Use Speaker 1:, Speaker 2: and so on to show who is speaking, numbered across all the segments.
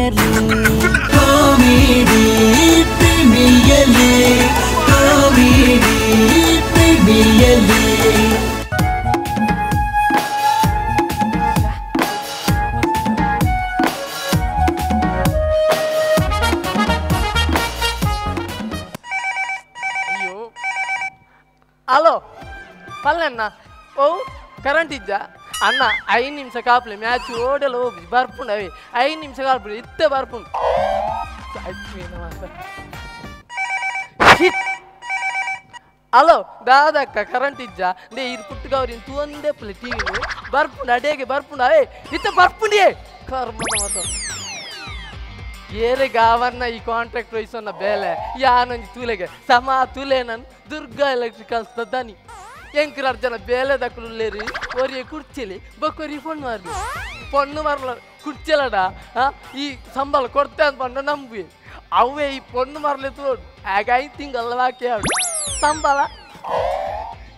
Speaker 1: Comedy premier league, comedy premier league.
Speaker 2: ಅಯ್ಯೋ, hello ಪಲ್ಲಣ್ಣ, ಓ current ಇಜ್ಜ ಅಣ್ಣ? 5 ನಿಮಿಷ ಕಾಪ್ಲೆ, ಮ್ಯಾಚ್ ಓಡಲು ಹೋಗಿ ಬರ್ಪುಂಡು. ಅವೇ 5 ನಿಮಿಷ ಕಾಪ್ಲೆ, ಇತ್ತೆ ಬರ್ಪುಂಡು. ಹಲೋ ದಾದಕ್ಕ, ಕರೆಂಟ್ ಇಜ್ಜ? They ಇರು ಪುಟ್ಟಗವ್ರಿನ್ ತೂಂದೇ ಪುಲೆ ಟಿವಿ ಬರ್ಪುಂಡು, ಅಡೇಗೆ ಬರ್ಪುಂಡು. ಅವೇ ಇತ್ತ ಬರ್ಪುಂಡಿಯೇ ಕರ್ಮ ಮಾತ. ಏರೆ ಗಾವನ್ನ ಈ ಕಾಂಟ್ರಾಕ್ಟ್ ವಹಿಸೋನ ಬೇಲೆ ಯಾನೊಂಜಿ ತೂಲೆಗೆ ಸಮ ತೂಲೆ. ನನ್ ದುರ್ಗಾ ಎಲೆಕ್ಟ್ರಿಕಲ್ಸ್ ದನಿ ಎಂಕ್ರ ಜನ ಬೇಲೆ ದಕ್ಕುಲೇರಿ. ಒರಿಯ ಕುರ್ಚಿಲಿ ಬೊಕ್ಕೊರಿ ಫೋನ್ ಮಾರ್ಲಿ, ಪೊಣ್ಣು ಮಾರ್ಲ ಕುರ್ಚಿಲಡ ಈ ಸಂಬಳ ಕೊಡ್ತೆ ಅಂತ ಪಂಡ ನಂಬಿ ಅವೇ ಈ ಪೊಣ್ಣು ಮಾರ್ಲೆ ತೋಡು. ಆಗ 5 ತಿಂಗಳ ಬಾಕಿ ಆಡು ಸಂಬಳ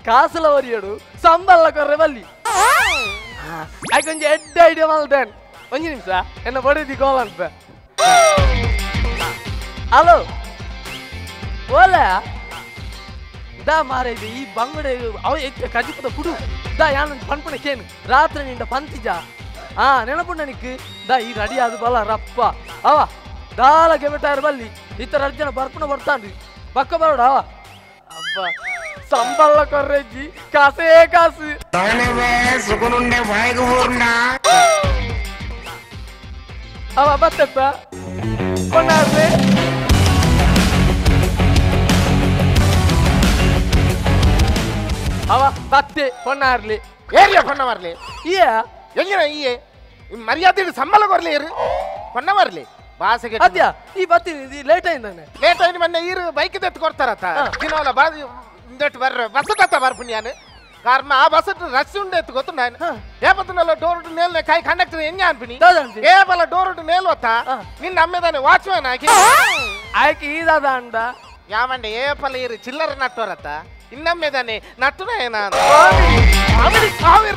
Speaker 2: ಕಾಸುಲ ಒರಿಯಡು ಸಂಬಳ ಕೊರ್ರೆ ಬಲ್ಲಿ. ಆಗ ಒಂಜಿ ಎಡ್ಡ ಐಡಿಯಾ ಮಲ್ದೇನ್, ಒಂಜಿ ನಿಮಿಷ ಎನ್ನ ಬಡಿದಿ ಗೋಲ್ ಅಂತ. ಹಲೋ ಓಲೆ ದಾ ಮಾರೇ, ಈ ಬಂಗಡೆ ಅವ ಎತ್ತ ಕಜಿಪದ ಕುಡು ದಾ ಯಾನ ಪನ್ಪುಣ ಕೇನು ರಾತ್ರಿ ನಿಂಡ ಪಂತಿಜ ಆ ನೆನಪುಂಡ ನಿಕ್ ದಾ ಈ ರೆಡಿ ಅದು ಬಲ ರಪ್ಪ ಅವ ದಾಲ ಗೆಬೆಟಾರ ಬಲ್ಲಿ ಇತರ ಅರ್ಜನ ಬರ್ಪುಣ ಬರ್ತಾನ್ರಿ ಪಕ್ಕ ಬರೋಡ ಅವ. ಅಬ್ಬ ಸಂಬಳ ಕೊರ್ರೆಜ್ಜಿ ಕಾಸೇ ಕಾಸು. ಅವ ಬತ್ತಪ್ಪ ಕೊಣ್ಣಾರ್ಲೆ. ಅವ ಬತ್ತೆ பொன்னார்ಲಿ.
Speaker 3: ಏರಿಯ பொன்னವರ್ಲಿ
Speaker 2: ಈಯ
Speaker 3: ಎಂಗಿನ ಈಯೆ ಮರ್ಯಾದೆ ಸಂಬಳ ಕೊರ್ಲಿ ಏರು பொன்னವರ್ಲಿ ಬಾಸೆಗೆ
Speaker 2: ಅದ್ಯಾ ಈ ಬತ್ತಿ ಲೇಟ್ ಆಯಿಂದಾನೆ.
Speaker 3: ಲೇಟ್ ಆಯ್ತು ಮೊನ್ನೆ ಈರು ಬೈಕ್ ತೆತ್ತು ಕೊಡ್ತಾರತ್ತ ದಿನವಲ್ಲ ಬಾ ಇಂದಟ್ಟು ಬರ್ರ ಬಸ್ ತತ್ತ ಬರ್ಪುಣ್ಯಾನು ಕಾರಣ ಆ ಬಸ್ ರಶ್ ಉಂಡೆ ಗೊತ್ತು ನಾನು ಏಪತ್ತನಲ್ಲ ಡೋರ್ ನೇಲ್ ಕಾಯಿ ಕಂಡಕ್ಟರ್ ಹೆಂಗೆ ಅನ್ಪಿನಿ ಏಪಲ್ಲ ಡೋರ್ ನೇಲ್ ಹೊತ್ತ ನಿನ್ನ ಅಮ್ಮೆದಾನೆ ವಾಚ್ಮ್ಯಾನ್ ಆಕಿ
Speaker 2: ಆಯ್ಕೆ ಈದಾದ ಅಂಡ
Speaker 3: ಯಾವಂಡೆ ಏಪಲ್ಲ ಈರು ಚಿಲ್ಲರೆ ನಟ್ಟೋರತ್ತ ಇನ್ನಮ್ಮೆದಾನೆ ನಟ್ಟುನ ಸಾವಿರ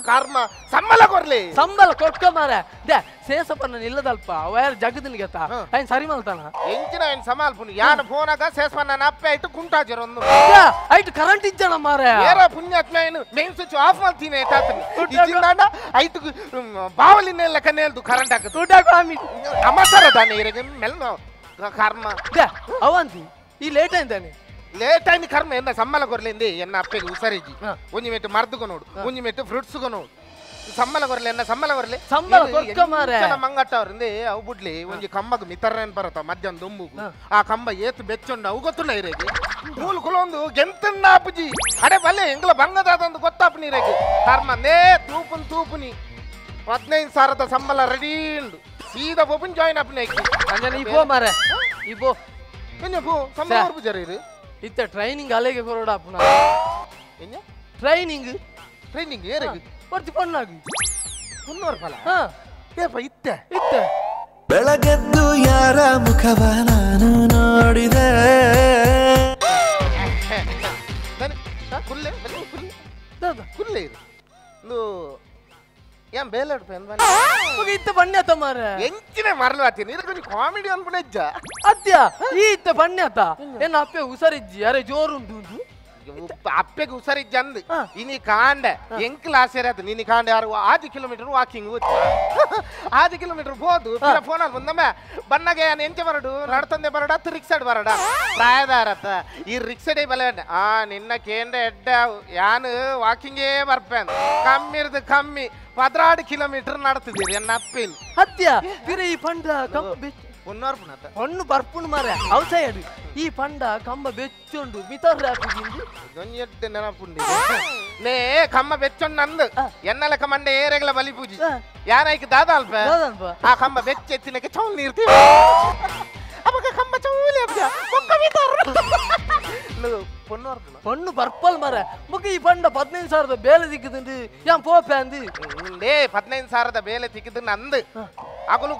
Speaker 3: ಕರ್ಮ ಸಂಬಳ ಕೊರ್ಲಿ
Speaker 2: ಸಂಬಳ ಕೊಟ್ಕ ಮಾರ they ಸೇಸಪ್ಪನ ಇಲ್ಲದಲ್ಪ ಅವ ಯಾರು ಜಗದಿನ ಗೆತ್ತ ಐನ್ ಸರಿ ಮಲ್ತಾನ
Speaker 3: ಎಂಚಿನ ಐನ್ ಸಮಾಲ್ಪುನಿ ಯಾನ ಫೋನ್ ಆಗ ಸೇಸಪ್ಪನ ಅಪ್ಪೆ ಐಟು ಕುಂಟಾಜರ ಒಂದು
Speaker 2: ಐಟು ಕರೆಂಟ್ ಇಜ್ಜನ ಮಾರ
Speaker 3: ಏರ ಪುಣ್ಯಾತ್ಮ ಏನು main switch off ಮಲ್ತೀನಿ ತಾತನಿ ಇಜ್ಜಿಂದಾಂಡ ಐಟು ಬಾವಲಿನೆಲ್ಲ ಕನ್ನೇಲ್ದು ಕರೆಂಟ್ ಹಾಕದು
Speaker 2: ದುಡ್ಡಾಕ
Speaker 3: ಅಮಸರ ದಾನೆ ಇರಗೆ ಮೆಲ್ಲ ಕರ್ಮ
Speaker 2: they ಅವಂತಿ ಈ ಲೇಟ್ ಆಯ್ತಾನೆ
Speaker 3: ಲೇಟ್ ಆಯ್ತು ಕರ್ಮ ಎನ್ನ ಸಂಬಳ ಕೊರ್ಲಿಂది ಎನ್ನ ಅಪ್ಪೆಗೆ ಉಸರಿಜಿ ಒಂಜಿ ಮೆಟ್ಟು ಮರ್ದು ಕೊನೋಡು ಒಂಜಿ ಮೆಟ್ಟು ಫ್ರೂಟ್ಸ್ ಕೊನೋಡು ಸಂಬಳ ಕೊರ್ಲಿ ಎನ್ನ ಸಂಬಳ ಕೊರ್ಲಿ
Speaker 2: ಸಂಬಳ ಕೊರ್ಕ ಮಾರೆ
Speaker 3: ಮಂಗಟ್ಟವ್ರಿಂದ ಅವು ಬುಡ್ಲಿ ಒಂಜಿ ಕಂಬಗ್ ಮಿತರ್ನೇನ್ ಬರತ್ತ ಮಧ್ಯಾಹ್ನ ದೊಂಬುಗು ಆ ಕಂಬ ಏತು ಬೆಚ್ಚೊಂಡು ಅವು ಗೊತ್ತುಲ್ಲ ಇರೇಗೆ ಮೂಲು ಕುಲೊಂದು ಗೆಂತನ್ನ ಅಪ್ಪುಜಿ ಅಡೆ ಬಲ್ಲೆ ಎಂಗ್ಲ ಬಂಗದಾದಂದು ಗೊತ್ತಾಪು ನೀರೇಗೆ ಕರ್ಮ ನೇ ತೂಪುನ್ ತೂಪುನಿ 15,000 ಸಂಬಳ ರೆಡಿ ಉಂಡು ಸೀದಾ ಒಬ್ಬನ್ ಜಾಯಿನ್ ಅಪ್ಪನೆ
Speaker 2: ಅಂಜನ ಇಬೋ ಮಾರೆ ಇಬೋ
Speaker 3: ಪೋ ಸಂಬಳ ಕೊರ್ಪು ಇರು
Speaker 2: ಇತ್ತ ಟ್ರೈನಿಂಗ್ ಅಲೆಗೆ ಕೊರಡ ಅಪ್ಪನ
Speaker 3: ಎನ್ನ
Speaker 2: ಟ್ರೈನಿಂಗ್
Speaker 3: ಟ್ರೈನಿಂಗ್ ಏರಗೆ
Speaker 2: ಬರ್ತಿ ಪಣ್ಣಾಗಿ
Speaker 3: 300 ಫಲ ಹಾ ಏಪ ಇತ್ತೆ
Speaker 2: ಇತ್ತೆ
Speaker 1: ಬೆಳಗೆದ್ದು ಯಾರ ಮುಖವ ನಾನು ನೋಡಿದೆ
Speaker 3: ಕುಲ್ಲೆ ಕುಲ್ಲೆ ಕುಲ್ಲೆ ಇದು ನು ಏನ್ ಬೇಲಾಡು ಪೆನ್
Speaker 2: ಇತ್ತ ಬಣ್ಣ ಮಾರೆ
Speaker 3: ಎಂಚಿನ ಮರಲು ಆತೀನಿ ಇದು ಕೊಂಚ ಕಾಮಿಡಿ ಅನ್ಪುಣೆಜ್ಜ
Speaker 2: ಅತ್ಯ ಈ ಇತ್ತ ಬಣ್ಣ ಏನ ಅಪ್ಪೆ ಹುಷಾರಿಜ್ಜಿ ಅರೆ ಜೋರುಂಟು ಉಂಟು
Speaker 3: ಅಪ್ಪೆಗೆ ಹುಷಾರಿಜ್ಜ ಅಂದ್ ಇನಿ ಕಾಂಡ ಎಂಕ್ಲ ಆಸೆರಾತು ನಿನಿ ಕಾಂಡ ಯಾರು 5 kilometre walking 5 kilometre ಹೋದು ಫೋನ್ ಅಲ್ಲಿ ಬಂದಮ್ಮ ಬಣ್ಣಗೆ ಎಂಚೆ ಬರಡು ನಡ್ತಂದೆ ಬರಡ ರಿಕ್ಸಡ್ ಬರಡ ಪ್ರಾಯದಾರತ್ತ ಈ ರಿಕ್ಸಡೆ ಬಲ ಆ ನಿನ್ನ ಕೇಂದ್ರ ಎಡ್ಡ ಯಾನು ವಾಕಿಂಗೇ ಬರ್ಪೇನ್ ಕಮ್ಮಿರ್ದು ಕಮ್ಮಿ 16 ಕಿಲೋಮೀಟರ್ ನಡ್ತಿದ್ದೀರಿ ಎನ್ನ ಅಪ್ಪೇನು
Speaker 2: ಅತ್ಯ ಬಿರೆ ಈ ಪಂಡ ಕಂಬ ಬೆಚ್ಚ ಹೊಣ್ಣು ಬರ್ಪುಣ್ ಮಾರೆ ಅವಸಾಯಡು ಈ ಪಂಡ ಕಂಬ ಬೆಚ್ಚುಂಡು ಮಿತರ್
Speaker 3: ಎಡ್ಡೆ ನೆನಪುಂಡು ನೇ ಕಂಬ ಬೆಚ್ಚೊಂಡು ನಂದು ಎನ್ನಲ ಕಮಂಡೆ ಏರೆಗಳ ಬಲಿ ಪೂಜಿ ಯಾನಾಯ್ಕ ದಾದ ಅಲ್ಪ ಆ ಕಂಬ ಬೆಚ್ಚ ಎತ್ತಿನಕ್ಕೆ ಚೌಲ್ ನೀರ್ತೀವಿ ಅವಾಗ ಕಂಬ ಚೌಲಿ
Speaker 2: பொண்ணு பர்பல் மர முக்கு ಈ ಪಂಡ 15,000 ಬೇಲೆ ತಿಕ್ಕುದುಂಡು ಯಾನ್ ಪೋಪೆ ಅಂದು
Speaker 3: ಲೇ 15,000 ಬೇಲೆ ತಿಕ್ಕುದು ನಂದು ಅಗಲು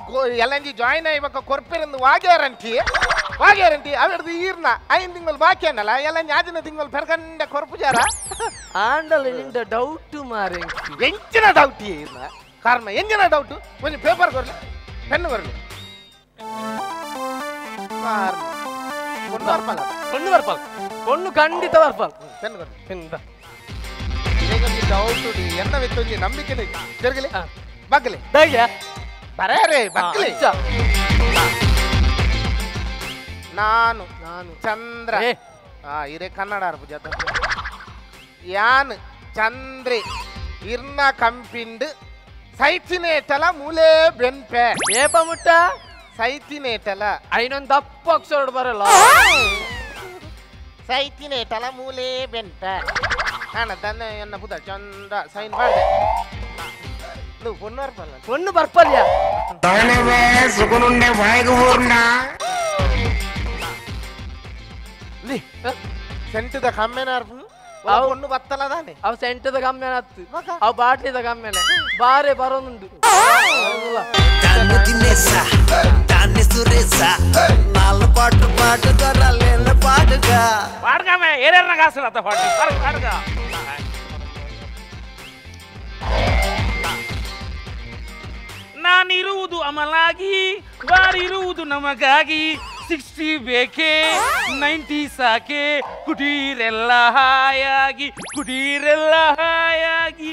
Speaker 3: ಎಲ್ ಜಾಯಿನ್ ಆಯ್ಬಕ್ಕ ಕೊರ್ಪಿರಂದು ವಾಗ್ಯಾರಂಟಿ ವಾಗ್ಯಾರಂಟಿ ಅವೆಡ್ದು ಈರ್ನ 5 ತಿಂಗಳು ಬಾಕಿ ಅನ್ನಲ್ಲ ಎಲ್ಲ ಆಜಿನ ತಿಂಗಳು ಪೆರ್ಕಂಡ ಕೊರ್ಪುಜಾರ
Speaker 2: ಆಂಡಲ ನಿಂಡ ಡೌಟ್ ಮಾರೆ
Speaker 3: ಎಂಚಿನ ಡೌಟ್ ಈರ್ನ ಕರ್ಮ ಎಂಚಿನ ಡೌಟ್ ಒಂಜಿ ಪೇಪರ್ ಕೊರ್ಲಿ ಪೆನ್ ಕೊರ್ಲಿ
Speaker 2: ಪೊಣ್ಣು ಬರ್ಪಾಲ್ ಪೊಣ್ಣು ಖಂಡಿತ ಬರ್ಪಾಲ್ ಪೆನ್
Speaker 3: ಡೌಟ್ ಎನ್ನ ವಿತ್ತೊಂಜಿ ನಂಬಿಕೆ ಜರುಗಲಿ ಬಗ್ಗಲಿ ಬರೇ ಬಗ್ಗಲಿ ನಾನು ನಾನು ಚಂದ್ರ ಇರೇ ಕನ್ನಡ ಅರ್ಪು ಯಾನ್ ಚಂದ್ರಿ ಇರ್ನ ಕಂಪಿಂಡ್ ಸೈತಿನೇಟಲ ಮೂಲೆ ಬೆನ್ಪೆ
Speaker 2: ಏಪ ಮುಟ್ಟ
Speaker 3: ಸೈತಿನೇಟಲ
Speaker 2: ಐನೊಂದು ದಪ್ಪ ಅಕ್ಷರ ಬರಲ್ಲ
Speaker 3: ಸೈತಿನೇಟಲ ಮೂಲೆ ಬೆನ್ಪೆ ಕಾಣ ತನ್ನ ಎನ್ನ ಪುದ ಚಂದ್ರ ಸೈನ್ ಮಾಡಿದೆ నువ్వు పొన్ను ಬರ್పಲ್ಲ
Speaker 2: పొన్ను ಬರ್పಲ್ಯ
Speaker 4: ಸುಗುನುಂಡೆ ಬಾಯಿಗೆ ಊರ್ನ
Speaker 3: ಸೆಂಟದ ಕಮ್ಮೆನ పొన్ను ಬತ್ತಲದಾನೆ
Speaker 2: ಅವು ಸೆಂಟದ ಕಮ್ಮೆನ ಹತ್ತು ಅವು ಬಾಟ್ಲಿದ ಕಮ್ಮೆನೆ ಬಾರೆ ಬರೋನುಂಡು
Speaker 5: పాడుగామే ఏరేనా కాసు అత్త పాడు పాడుగా ನಾನಿರುವುದು ಅಮಲಾಗಿ ವಾರಿರುವುದು ನಮಗಾಗಿ 60 ಬೇಕೆ 90 ಸಾಕೆ ಕುಟೀರೆಲ್ಲ ಹಾಯಾಗಿ ಕುಟೀರೆಲ್ಲ ಹಾಯಾಗಿ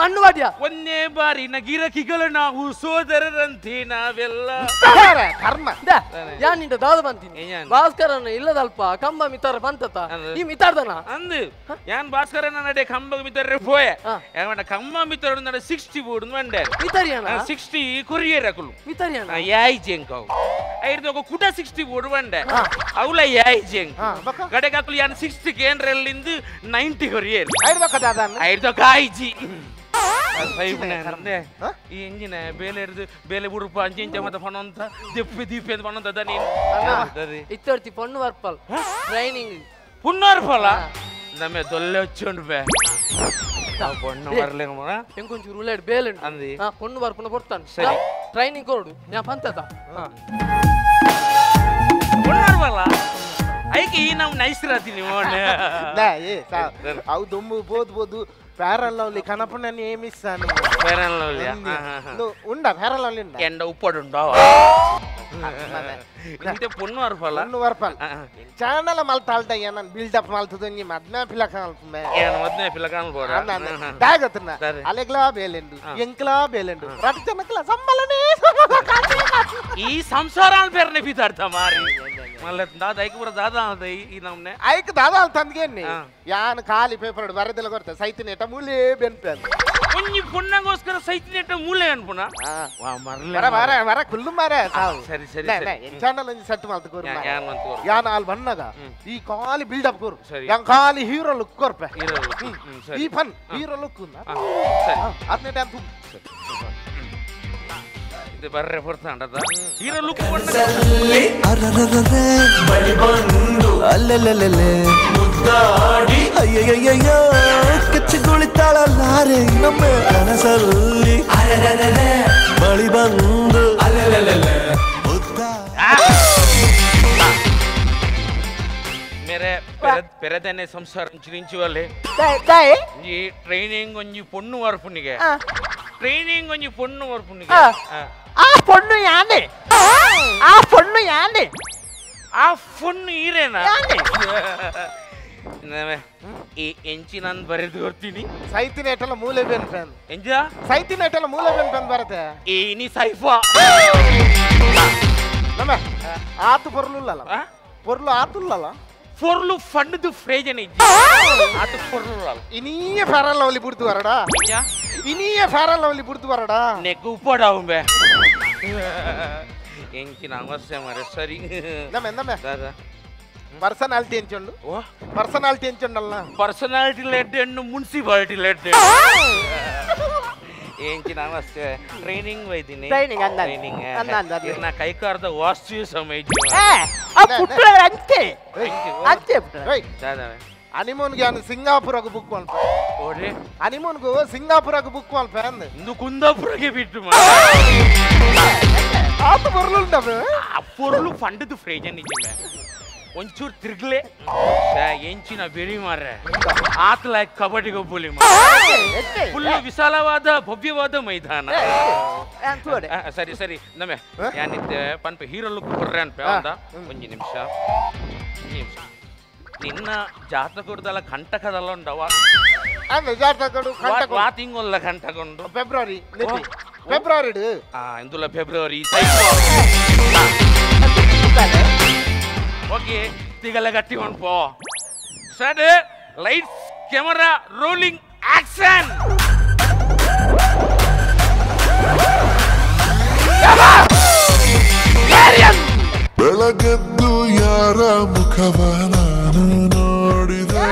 Speaker 2: ಮಣ್ಣು ವಾಡ್ಯ
Speaker 5: ಒಂದೇ ಬಾರಿ ನಗಿರಕಿಗಳು ನಾವು ಸೋದರರಂತೆ ನಾವೆಲ್ಲ
Speaker 3: ಕರ್ಮ
Speaker 2: ಯಾನಿಂದ ದಾದ ಬಂತೀನಿ ಭಾಸ್ಕರನ ಇಲ್ಲದಲ್ಪ ಕಂಬ ಮಿತಾರ ಬಂತತ ಈ ಮಿತಾರ್ದನ
Speaker 5: ಅಂದು ಯಾನ್ ಭಾಸ್ಕರನ ನಡೆ ಕಂಬ ಮಿತಾರ ಪೋಯೆ ಕಂಬ ಮಿತಾರ ನಡೆ 60 ಬೋಡು ಬಂಡೆ
Speaker 2: ಮಿತಾರಿಯನ
Speaker 5: 60 ಕೊರಿಯರ್ ಅಕುಲು
Speaker 2: ಮಿತಾರಿಯನ
Speaker 5: ಯಾಯ್ ಜೆಂಕವು ಐದು ಕುಟ 60 ಬೋಡು ಬಂಡೆ ಅವಲ ಯಾಯ್ ಜೆಂಕ್ ಕಡೆಗೆ ಅಕುಲು ಯಾನ್ 60 ಕೇಂದ್ರಲ್ಲಿಂದು 90 ಕೊರಿಯರ್ ಐದು ಕಾಯ್ಜಿ ಈ ಎಂಜಿನ ಬೇಲೆ ಹಿಡಿದು ಬೇಲೆ ಉಡುಪು ಅಂಚಿಂಚ ಮತ್ತೆ ಪಣಂತ ದೆಪ್ಪೆ ದೀಪೆ ಅಂತ ಪಣಂತ ನೀನು
Speaker 2: ಇತ್ತರ್ತಿ ಪೊಣ್ಣು ವರ್ಪಲ್ ಟ್ರೈನಿಂಗ್
Speaker 5: ಪೊಣ್ಣು ವರ್ಪಲ ನಮ್ಮೆ ದೊಲ್ಲೆ వచ్చుండు ಬೇ పొన్ను ಬರ್ಲೆ
Speaker 2: ಎಂಕೊಂಚೂರು ಉಳ್ಳೇಡು ಬೇಲೆ
Speaker 5: ಅಂದಿ
Speaker 2: ಪೊಣ್ಣು ಬರ್ಪುನ ಕೊಡ್ತಾನೆ
Speaker 5: ಸರಿ
Speaker 2: ಟ್ರೈನಿಂಗ್ ಕೊಡು ನಾ ಪಂತದ
Speaker 5: ಪೊಣ್ಣು ವರ್ಪಲ ಐಕೆ ಈ ನಾವು ನೈಸ್ರಾತೀನಿ
Speaker 3: ಅವು ದೊಂಬು ಬೋದು ಬೋದು fair and lovely కనపడని ఏమి ఇస్తాను
Speaker 5: fair and lovely
Speaker 3: ఉండా fair and lovely ఉండా
Speaker 5: ఎండ ఉప్పడు ఉండవు ఇంతే పొన్ను వరపాల
Speaker 3: పొన్ను వరపాల చాలా మల్తాల్ట నన్ను బిల్డప్ మల్తుంది మద్మే పిల్లకాల్పుమే
Speaker 5: ఏను మద్మే పిల్లకాల్ పోరా
Speaker 3: దాగతున్నా అలెగ్లా బేలెండు ఎంక్లా బేలెండు రటచనకల సంబలనే
Speaker 5: ఈ సంసారాల పేరునే పితాడతా మారి మళ్ళీ దాదా ఐకు ಪೂರ ದಾದಾ ಅದ ಈ ನಮ್ನೆ
Speaker 3: ಐಕ್ ದಾದಾ ತಂದ್ಗೇನಿ ಯಾನ್ ಖಾಲಿ ಪೇಪರ್ ಬರದೆಲ್ಲ ಕೊಡ್ತ ಸೈತಿನೇಟ ಮೂಲೆ ಬೆನ್ಪೆ
Speaker 5: ಒಂಜಿ ಪೊಣ್ಣಗೋಸ್ಕರ ಸೈತಿನೇಟ ಮೂಲೆ ಅನ್ಪುನ ವಾ ಮರ್ಲೆ
Speaker 3: ಬರ ಬರ ಬರ ಕುಲ್ಲು ಮಾರೆ ಸಾವು
Speaker 5: ಸರಿ ಸರಿ
Speaker 3: ಚಾನಲ್ ಒಂಜಿ ಸೆಟ್ ಮಲ್ತ ಕೊರು
Speaker 5: ಯಾನ್ ಮಂತ ಕೊರು
Speaker 3: ಯಾನ್ ಆಲ್ ಬನ್ನಗ ಈ ಖಾಲಿ ಬಿಲ್ಡ್ ಅಪ್ ಕೊರು
Speaker 5: ಸರಿ
Speaker 3: ಯಾನ್ ಖಾಲಿ ಹೀರೋ ಲುಕ್ ಕೊರ್ಪೆ
Speaker 5: ಹೀರೋ ಲುಕ್ ಸರಿ
Speaker 3: ಈ fun hero look
Speaker 5: ಸರಿ
Speaker 3: ಅದ್ನೇಟ ಅಂತ
Speaker 5: ಇದು ಬರ್ರೆ ಹೊರ್ತಾಂಡದ ಹೀರೋ ಲುಕ್
Speaker 1: ಅರರರರೆ ಬಳಿ ಬಂದು ಅಲ್ಲೆಲ್ಲೆಲ್ಲೆ ಮುದ್ದಾಡಿ ಅಯ್ಯಯ್ಯಯ್ಯೋ ಕಚ್ಚಿಗುಳಿತಾಳಲ್ಲಾರೆ ನಮ್ಮ ಕನಸಲ್ಲಿ ಅರರರರೆ ಬಳಿ ಬಂದು ಅಲ್ಲೆಲ್ಲೆಲ್ಲೆ
Speaker 5: ಮೇರೆ ಪೆರದನೆ ಸಂಸಾರ ನಿಂಚುವಲ್ಲಿ ಈ ಟ್ರೈನಿಂಗ್ ಒಂಜಿ ಪೊಣ್ಣು ವರ್ಪುನಿಗೆ ಟ್ರೈನಿಂಗ್ ಒಂಜಿ ಪೊಣ್ಣು ವರ್ಪುನಿಗೆ
Speaker 2: ಆ ಪೊಣ್ಣು ಯಾನೆ ಆ ಪೊಣ್ಣು ಯಾನೆ
Speaker 5: ಆ ಪೊಣ್ಣು ಈರೇನಾ ಈ ಎಂಚಿ ನಾನು ಬರೆದು ಬರ್ತೀನಿ
Speaker 3: ಸೈತಿನೇಟಲ ಮೂಲೆ ಬೆನ್ ಫ್ಯಾನ್
Speaker 5: ಎಂಜ
Speaker 3: ಸೈತಿನೇಟಲ ಮೂಲೆ ಬೆನ್ ಫ್ಯಾನ್ ಬರುತ್ತೆ
Speaker 5: ಏ ನೀ ಸೈಫಾ
Speaker 3: ನಮ್ಮ ಆತು ಪೊರ್ಲುಲ್ಲಲ್ಲ ಪೊರ್ಲು ಆತುಲ್ಲಲ್ಲ
Speaker 5: ಪೊರ್ಲು ಫಂಡ್ದು ಫ್ರೇಜನ್ ಇಜ್ಜಿ ಆತು ಪೊರ್ಲು
Speaker 3: ಇನಿಯ fair and lovely ಬುಡ್ದು ಬರಡಾ ಇನಿಯ fair and lovely ಬುಡ್ದು ಬರಡಾ
Speaker 5: ನೆಕ್ಕು ಉಪ್ಪಡಾವುಂಬೆ ಎಂಚಿನ ಅವಶ್ಯ ಮಾರೆ ಸರಿ
Speaker 3: ನಮ್ಮ ನಮ್ಮ ಪರ್ಸನಾಲಿಟಿ ಎಂಚುಂಡು ಪರ್ಸನಾಲಿಟಿ ಎಂಚುಂಡಲ್ಲ
Speaker 5: ಪರ್ಸನಾಲಿಟಿ ಲೆಡ್ ಹೆಣ್ಣು ಮುನ್ಸಿಪಾಲಿಟಿ ಲೆಡ್ ಎಂಚಿನ ಅವಶ್ಯ ಟ್ರೈನಿಂಗ್ ವೈದಿನಿ
Speaker 2: ಟ್ರೈನಿಂಗ್ ಅಂದ
Speaker 5: ಟ್ರೈನಿಂಗ್ ಇರ್ನ ಕೈಕಾರದ ವಾಸ್ತು ಸಮಯ
Speaker 2: ಅಂತೆ ಅಂತೆ
Speaker 3: ಹನಿಮೂನ್ಗೆ ನಾನು ಸಿಂಗಾಪುರಕ್ಕೆ ಬುಕ್ ಮಲ್ಪ
Speaker 5: ಓಡಿ
Speaker 3: ಹನಿಮೂನ್ಗೂ ಸಿಂಗಾಪುರಕ್ಕೆ ಬುಕ್ ಮಲ್ಪ ಅಂದೆ
Speaker 5: ಇಂದು ಕುಂದಾಪುರಕ್ಕೆ ಬಿಟ್ಟು
Speaker 3: ಆತ ಬರಲುಂಡವೆ
Speaker 5: ಆ ಪೊರ್ಲು ಫಂಡದು ಫ್ರೇಜನ್ ಇಜ್ಜಿಂಬೆ ಒಂಚೂರು ತಿರ್ಗ್ಲೆ ಎಂಚಿನ ಬೆಳಿ ಮಾರ್ರೆ ಆತಲ ಕಬಡ್ಡಿ ಗೊಬ್ಬಲಿ ಫುಲ್ ವಿಶಾಲವಾದ ಭವ್ಯವಾದ ಮೈದಾನ. ಸರಿ ಸರಿ ನಮ್ಮೆ ಯಾನಿತ್ತೆ ಪನ್ಪ ಹೀರೋ ಲುಕ್ ಕೊರ್ರೆ ಅನ್ಪೆ ಅಂದ. ಒಂಜಿ ನಿಮಿಷ ನಿಮಿಷ ನಿನ್ನ ಜಾತಕದಲ್ಲ ಕಂಟಕದಲ್ಲ ಉಂಡವ
Speaker 3: ಜಾತಕಡು
Speaker 5: ವಾ ತಿಂಗೊಲ್ಲ ಕಂಟಕೊಂಡು
Speaker 3: ಫೆಬ್ರವರಿ ಫೆಬ್ರವರಿ
Speaker 5: ಇಂದುಲ ಫೆಬ್ರವರಿ ಓಕೆ ತಿಗಲ ಗಟ್ಟಿ ಹೊಂಡ್ಪೋ. Sir lights camera rolling action.
Speaker 4: ಬೆಳಗೆದ್ದು ಯಾರ ಮುಖವ ನಾನು ನೋಡಿದೆ.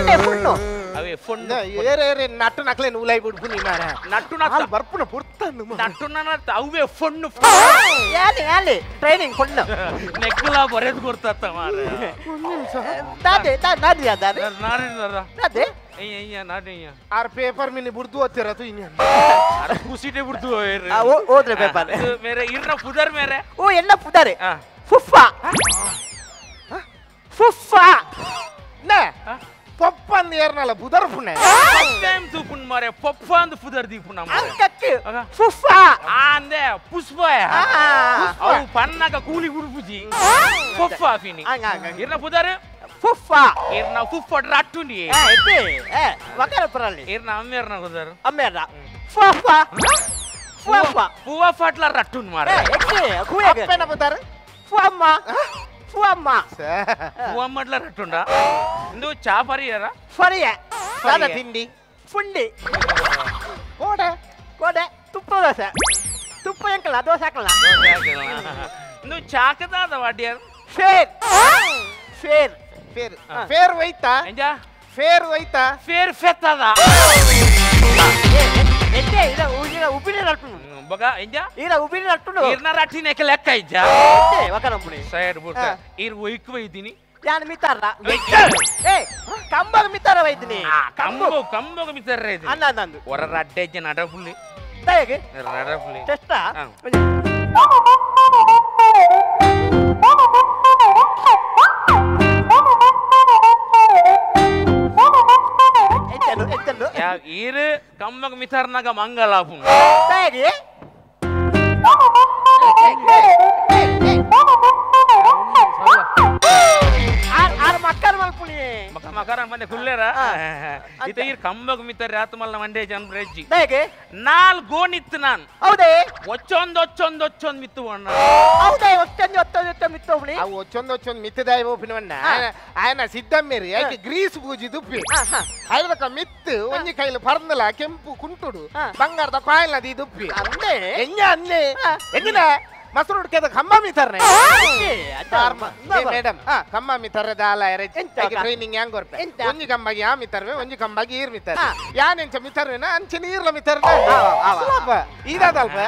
Speaker 3: ನಟ್ಟು ನಕ್ಲೆ ನೂಲೈ ಬಿಡ್ಪು ಮಾರ
Speaker 5: ನಟ್ಟು ನಟ್ಟು
Speaker 3: ಬರ್ಪುನ ಪುರ್ತಾನು
Speaker 5: ನಟ್ಟು ನನ್ನ ಅವೇ ಫೊಣ್ಣು
Speaker 2: ಟ್ರೈನಿಂಗ್ ಫೊಣ್ಣು
Speaker 5: ನೆಕ್ಕಲ ಬರೆದು ಕೊಡ್ತಾತ ಮಾರ.
Speaker 2: ನಾದೆ ನಾದೆ ನಾದೆ
Speaker 3: ಆರ್ ಪೇಪರ್ ಮಿನಿ ಬುಡ್ದು ಓದ್ತಿರ ತು ಇನ್ನ
Speaker 5: ಅರೆ ಕುಸಿಟೆ ಬುಡ್ದು
Speaker 2: ಓದ್ರೆ ಪೇಪರ್
Speaker 5: ಮೇರೆ ಇರ್ನ ಪುದರ್ ಮೇರೆ
Speaker 2: ಓ ಎಲ್ಲ ಪುದಾರೆ ಫುಫಾ ಫುಫಾ
Speaker 3: ನೇ ಪೊಪ್ಪನ್ ಏರ್ನಲ್ಲ ಬುದರ್ ಪುಣೆ
Speaker 5: ಟೈಮ್ ತೂಪುನ್ ಮಾರೆ ಪೊಪ್ಪ ಅಂದ್ ಪುದರ್ ದೀಪುನ
Speaker 2: ಅಂಕಕ್ಕೆ ಫುಫಾ
Speaker 5: ಅಂದೆ ಪುಷ್ಪ ಅವು ಪನ್ನಗ ಕೂಲಿ ಗುರುಪುಜಿ ಫುಫಾ ಫಿನಿ ಇರ್ನ ಪುದರ್
Speaker 2: ಫುಫಾ
Speaker 5: ಇರ್ನ ಫುಫಾ ರಟ್ಟುನಿ
Speaker 2: ಏ ಏ ವಕರ ಪರಲಿ
Speaker 5: ಇರ್ನ ಅಮ್ಮೇರ್ನ ಪುದರ್
Speaker 2: ಅಮ್ಮೇರ್ನ ಫುಫಾ ಫುಫಾ
Speaker 5: ಪುವಾ ಫಾಟ್ಲ ರಟ್ಟುನ್ ಮಾರೆ
Speaker 2: ಏ ಕುಯಗೆ
Speaker 3: ಅಪ್ಪನ ಪುದರ್
Speaker 2: ಫುಅಮ್ಮ ಫುಅಮ್ಮ
Speaker 5: ಫುಅಮ್ಮಡ್ಲ ರಟ್ಟುಂಡ ಇಂದು ಚಾ ಪರಿಯರ
Speaker 2: ಫರಿಯ
Speaker 3: ದಾದ ತಿಂಡಿ
Speaker 2: ಫುಂಡಿ
Speaker 3: ಕೋಡೆ
Speaker 2: ಕೋಡೆ ತುಪ್ಪ ದೋಸೆ ತುಪ್ಪ ಎಂಕಲ್ಲ ದೋಸೆ ಹಾಕಲ್ಲ
Speaker 5: ಇಂದು ಚಾಕದಾದ ವಾಡಿಯರ್
Speaker 2: fair fair
Speaker 3: fair fair ಹೋಯ್ತಾ
Speaker 5: ಎಂಜಾ
Speaker 3: ಫೇರ್ ಹೋಯ್ತಾ
Speaker 5: ಫೇರ್ ಫೆತ್ತದ
Speaker 2: ಎಟ್ಟೆ ಇದ ಉಜಿನ ಉಬಿನ ರಟ್ಟುನು
Speaker 5: ಬಗ ಎಂಜಾ
Speaker 2: ಇರ ಉಬಿನ ರಟ್ಟುನು
Speaker 5: ಇರ್ನ ರಟ್ಟಿನ ಎಕ ಲೆಕ್ಕ ಇಜ್ಜಾ
Speaker 2: ಎಟ್ಟೆ ವಕರಂಪುಣಿ
Speaker 5: ಸೈಡ್ ಬುರ್ತ ಇರ್ ಒಯ್ಕ್ ವೈದಿನಿ
Speaker 2: ಯಾನ್ ಮಿತಾರ ಏ ಕಂಬಗ ಮಿತಾರ ವೈದಿನಿ
Speaker 5: ಕಂಬು ಕಂಬಗ ಮಿತಾರ ಐದಿನಿ
Speaker 2: ಅನ್ನ ನಂದು
Speaker 5: ಹೊರ ರಡ್ಡೆ ನಡಪುಲಿ
Speaker 2: ದಯಗೆ
Speaker 5: ನಡಪುಲಿ
Speaker 2: ಟೆಸ್ಟಾ
Speaker 5: ಈರು ಕಮ್ಮಗ ಮಿತಾರ್ನಾಗ ಮಂಗಲಾಪು
Speaker 2: ದಯಗೆ
Speaker 5: ಮಕರ ಮಂದೆ ಕುಲ್ಲೇರ ಇತ ಈರ್ ಕಂಬಗ ಮಿತಾರ ಆತ್ಮಲ್ಲ ಮಂಡೆ ಜನ ಬ್ರೆಜ್ಜಿ
Speaker 2: ದಯಗೆ
Speaker 5: ನಾಲ್ ಗೋಣಿತ್ತು ನಾನ್
Speaker 2: ಹೌದೇ
Speaker 5: ಒಚ್ಚೊಂದ್ ಒಚ್ಚೊಂದ್ ಒಚ್ಚೊಂದ್ ಮಿತ್ತು ಅಣ್ಣ
Speaker 2: ಹೌದೇ ಒಚ್ಚೊಂದ್ ಒಚ್ಚೊಂದ್ ಒಚ್ಚೊಂದ್ ಮಿತ್ತು ಒಬ್ಳಿ
Speaker 3: ಅವು ಒಚ್ಚೊಂದ್ ಒಚ್ಚೊಂದ್ ಮಿತ್ತದಾಯ ಒಪ್ಪಿನವಣ್ಣ ಆಯನ ಸಿದ್ದಮ್ಮೇರಿ ಯಾಕೆ ಗ್ರೀಸ್ ಪೂಜಿ ದುಪ್ಪಿ ಐದಕ್ಕ ಮಿತ್ತು ಒಂಜಿ ಕೈಲು ಪರ್ನಲ ಕೆಂಪು ಕುಂಟುಡು ಬಂಗಾರದ ಕಾಯಿಲ್ ಅದು ದುಪ್ಪಿ
Speaker 2: ಅಂದೇ
Speaker 3: ಎಂಜ ಅಂದೇ ಎಂಜಿನ ಮಸರು ಹುಡುಕಿದ ಕಮ್ಮ ಮಿತರ್ನೆ ಮೇಡಮ್ ಕಮ್ಮ ಮಿತರ್ರೆ ದಾಲ ಟ್ರೈನಿಂಗ್ ಹೆಂಗ್ ಕೊರ್ಪೆ ಒಂಜಿ ಕಂಬಾಗಿ ಆ ಮಿತರ್ವೆ ಒಂಜಿ ಕಂಬಾಗಿ ಈರ್ ಮಿತರ್ ಯಾನೆಂಚ ಮಿತರ್ವೆನ ಅಂಚೆ ನೀರ್ಲ ಮಿತರ್ನೆ ಈದಾದಲ್ಪ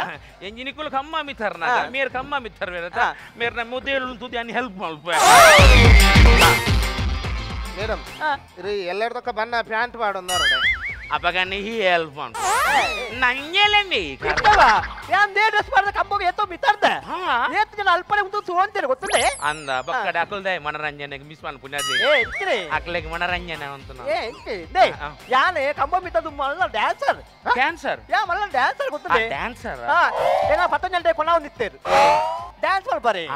Speaker 5: ಎಂಜಿನಿಕುಲ್ ಕಮ್ಮ ಮಿತರ್ನ ಮೇರ್ ಕಮ್ಮ ಮಿತರ್ವೆ ಮೇರ್ನ ಮುದೇಳು ತುದಿ ಅನ್ನ ಹೆಲ್ಪ್ ಮಲ್ಪ
Speaker 3: ಮೇಡಮ್ ರೀ ಎಲ್ಲರದಕ್ಕ ಬಣ್ಣ ಪ್ಯಾಂಟ್ ಮಾಡೋದಾರ
Speaker 5: ಅಪಗನೆ he help ಮಾಡು ನಂಗೆಲೆ ಮೇ
Speaker 2: ಇತ್ತವಾ ಯಾನ್ they dress ಮಾಡಿದ ಕಂಬಗೆ ಏತೋ ಮಿತರ್ದೆ ಏತ್ ಜನ ಅಲ್ಪನೆ ಉಂಟು ತೋಂತೇನೆ ಗೊತ್ತುಂಡೆ
Speaker 5: ಅಂದ ಬಕ್ಕಡೆ ಅಕಲ್ದೆ ಮನರಂಜನೆಗೆ ಮಿಸ್ ಮಾಡ್ ಪುಣ್ಯದಿ
Speaker 2: ಏ ಎಂತ್ರಿ
Speaker 5: ಅಕ್ಲೆಗೆ ಮನರಂಜನೆ ಅಂತ
Speaker 2: ಏ ಎಂತಿ they ಯಾನೆ ಕಂಬ ಮಿತದು ಮಲ್ಲ ಡ್ಯಾನ್ಸರ್
Speaker 5: ಡ್ಯಾನ್ಸರ್
Speaker 2: ಯಾ ಮಲ್ಲ ಡ್ಯಾನ್ಸರ್ ಗೊತ್ತುಂಡೆ
Speaker 5: ಡ್ಯಾನ್ಸರ್
Speaker 2: ಹಾ ಏನ ಪತಂಜಲಿ ಕೊನಾವ್ ನಿತ್ತೇರು ಡ್ಯಾನ್ಸ್ ಮಾಡ್ಬಾರೆ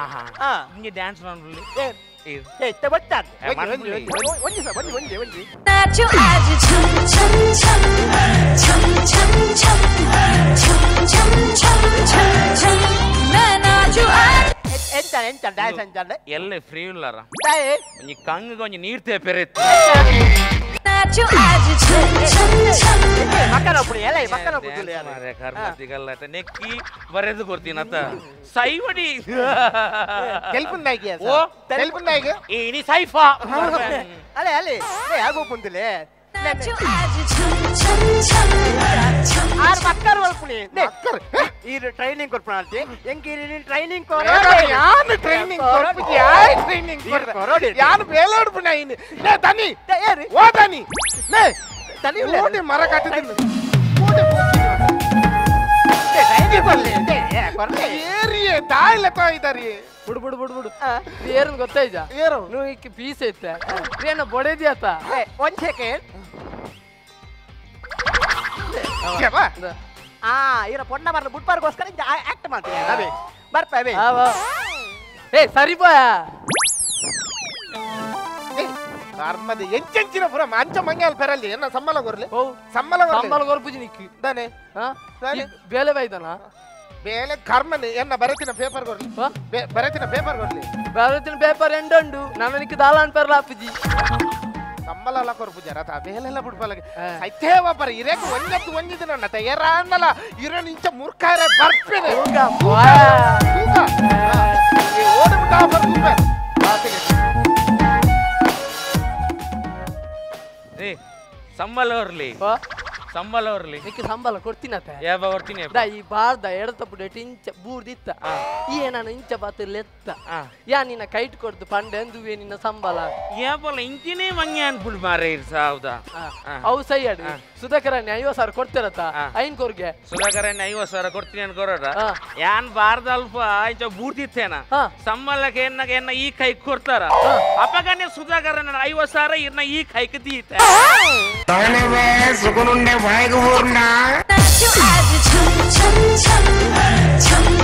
Speaker 2: ಹಾ
Speaker 5: ನಿಮಗೆ ಡ್ಯಾನ್ಸ್ ಮಾಡ್ಲಿ
Speaker 2: ಏ ಏ ಇತ್ತೆ ಬಚ್ಚಾನ್ ಒಂಜಿ ಸರ್ ಒಂಜಿ ಒಂಜಿ ಒಂಜಿ
Speaker 6: ನಾಚು ಆಜ್ ಛಮ್ ಛಮ್ ಛಮ್ ಛಮ್ ಛಮ್ ಛಮ್ ಛಮ್ ಛಮ್ ಛಮ್ ಛಮ್ ಛಮ್ ಮೈ ನಾಚು ಆಜ್
Speaker 2: ಎಂತ ಎಂತ ಡ್ಯಾನ್ಸ್ ಅಂಚಂಡೆ
Speaker 5: ಎಲ್ಲ ಫ್ರೀ ಇಲ್ಲಾರ
Speaker 2: ದಾಯೆ
Speaker 5: ಒಂಜಿ ಕಂಗ್ ಒಂಜಿ ನೀರ್ ತೇಪೆರೆತ್ತು
Speaker 6: ನಾಚು ಆಜ್ ಛಮ್ ಛಮ್ ಛಮ್
Speaker 2: ಮಕ್ಕನ ಪುಡಿ ಎಲೆ ಮಕ್ಕನ ಪುಡಿ
Speaker 5: ಮಾರೆ ಕರ್ಮತಿಗಲ್ಲ ನೆಕ್ಕಿ ಬರೆದು ಕೊಡ್ತೀನತ ಸೈವಡಿ
Speaker 3: ತೆಲ್ಪುಂದಾಗಿ
Speaker 5: ಓ
Speaker 3: ತೆಲ್ಪುಂದಾಗಿ
Speaker 5: ಏನಿ ಸೈಫಾ
Speaker 2: ಅಲೆ ಅಲೆ ಏ ಆಗೋ ಪುಂದಿಲೆ
Speaker 6: ನಾಚು ಆಜ್ ಛಮ್ ಛಮ್ ಛಮ್ ಛಮ್
Speaker 2: ಆರ್ ಮಕ್ಕರ್ ವಲ್ಪುನಿ ಈ ಟ್ರೈನಿಂಗ್ ಕೊಡ್ಪಣಾಲ್ತಿ ಎಂಕಿ ಟ್ರೈನಿಂಗ್ ಕೊರ
Speaker 3: ಯಾನು ಟ್ರೈನಿಂಗ್ ಕೊರ್ಪುಜಿ ಯಾಯ್ ಟ್ರೈನಿಂಗ್ ಕೊರ ಯಾನು ಬೇಲಾಡ್ಪುನ ಇನಿ ನೇ ತನಿ
Speaker 2: ಏರಿ
Speaker 3: ಓ ತನಿ ನೇ
Speaker 2: ತನಿ
Speaker 3: ಓಡಿ ಮರ ಕಟ್ಟಿದಿಲ್ಲ ಓಡಿ
Speaker 2: ಟ್ರೈನಿಂಗ್ ಕೊರ್ಲಿ
Speaker 3: ಏರಿಯೇ ತಾಯಿಲೆ ತಾಯಿದಾರಿ
Speaker 2: ಬಿಡು ಬಿಡು ಬಿಡು ಬಿಡು ಏರನ್ ಗೊತ್ತಾಯ್ತ
Speaker 3: ಏರು
Speaker 2: ನೀವು ಈಕೆ ಪೀಸ್ ಐತೆ ಏನೋ ಬೊಡೆದಿಯಾತ
Speaker 7: ಒಂದ್ ಸೆಕೆಂಡ್ ಆ ಇರ ಪೊಣ್ಣ ಬರ್ಲ ಬುಟ್ಬಾರ್ಗೋಸ್ಕರ ಆಕ್ಟ್ ಮಾಡ್ತೀನಿ ಅವೇ ಬರ್ಪ ಅವೇ
Speaker 2: ಏ ಸರಿ ಬಾಯ
Speaker 3: ಕರ್ಮದ ಎಂಚೆಂಚಿನ ಪುರ ಅಂಚ ಮಂಗ್ಯಾಲ್ ಪೆರಲ್ಲಿ ಎನ್ನ ಸಮ್ಮಲ ಕೊರ್ಲಿ ಸಮ್ಮಲ
Speaker 2: ಸಮ್ಮಲ ಕೊರ್ಪುಜಿ ನಿಕ್ಕಿ
Speaker 3: ದಾನೆ
Speaker 2: ಬೇಲೆ ಬೈದನ
Speaker 3: ಬೇಲೆ ಕರ್ಮನೆ ಎನ್ನ ಬರತಿನ ಪೇಪರ್ ಕೊರ್ಲಿ ಬರತಿನ ಪೇಪರ್ ಕೊರ್ಲಿ
Speaker 2: ಬರತಿನ ಪೇಪರ್ ಎಂಡುಂಡು ನನಗೆ ದಾಲಾನ್ ಪೆರ್ಲ ಆಪುಜಿ
Speaker 3: ಸಮ್ಮಲ ಕೊರ್ಪುಜಾರ ತಾ ಬೇಲೆಲ್ಲ ಬಿಡ್ಪಲಗೆ ಸೈತೇವ ಬರ ಇರೇಕ ಒಂಜತ್ತು ಒಂಜಿದ ನನ್ನ ತಯಾರ ಅನ್ನಲ್ಲ ಇರ ನಿಂಚ ಮೂರ್ಖಾರೆ ಬರ್ಪೇನೆ ಓಡಬಿಟ್ಟ ಬರ್ಪೆ
Speaker 5: ಸಂಬಳ ಹೊರ್ಲಿ ಸಂಬಳ ಹೊರ್ಲಿ
Speaker 2: ನಿಕ್ಕೆ ಸಂಬಳ ಕೊಡ್ತೀನತ್ತೆ
Speaker 5: ಯಾವ ಕೊಡ್ತೀನಿ
Speaker 2: ಈ ಬಾರ್ದ ಎಡತಪ್ಪು ಇಂಚ ಬೂರ್ದಿತ್ತ ಈ ನಾನು ಇಂಚ ಬಾತು ಲೆತ್ತ ಯಾ ನಿನ್ನ ಕೈಟ್ ಕೊಡ್ದು ಪಂಡೆ ಅಂದುವೆ ನಿನ್ನ ಸಂಬಳ
Speaker 5: ಯಾವಲ್ಲ ಇಂಚಿನೇ ಮಂಗೆ ಅನ್ಪುಲ್ ಮಾರೇ ಹೌದಾ
Speaker 2: ಅವು ಸೈ ಅಡು ಸುಧಾಕರಣ್ಣ 50,000 ಕೊಡ್ತಿರತ್ತ ಐನ್ ಕೊರ್ಗೆ
Speaker 5: ಸುಧಾಕರಣ್ಣ 50,000 ಕೊಡ್ತೀನಿ ಅನ್ಕೊರೋರ ಯಾನ್ ಬಾರ್ದ ಅಲ್ಪ ಇಂಚ ಬೂರ್ದಿತ್ತೇನ ಸಂಬಳಕ್ಕೆ ಎನ್ನಾಗ ಎನ್ನ ಈ ಕೈ ಕೊಡ್ತಾರ ಅಪ್ಪಗನೆ ಸುಧಾಕರಣ್ಣ 50,000 ಇರ್ನ ಈ ಕೈಗೆ ದೀತ
Speaker 6: ನಾಚು ಆಜ್ ಛಮ್ ಛಮ್ ಛಮ್ ಛಮ್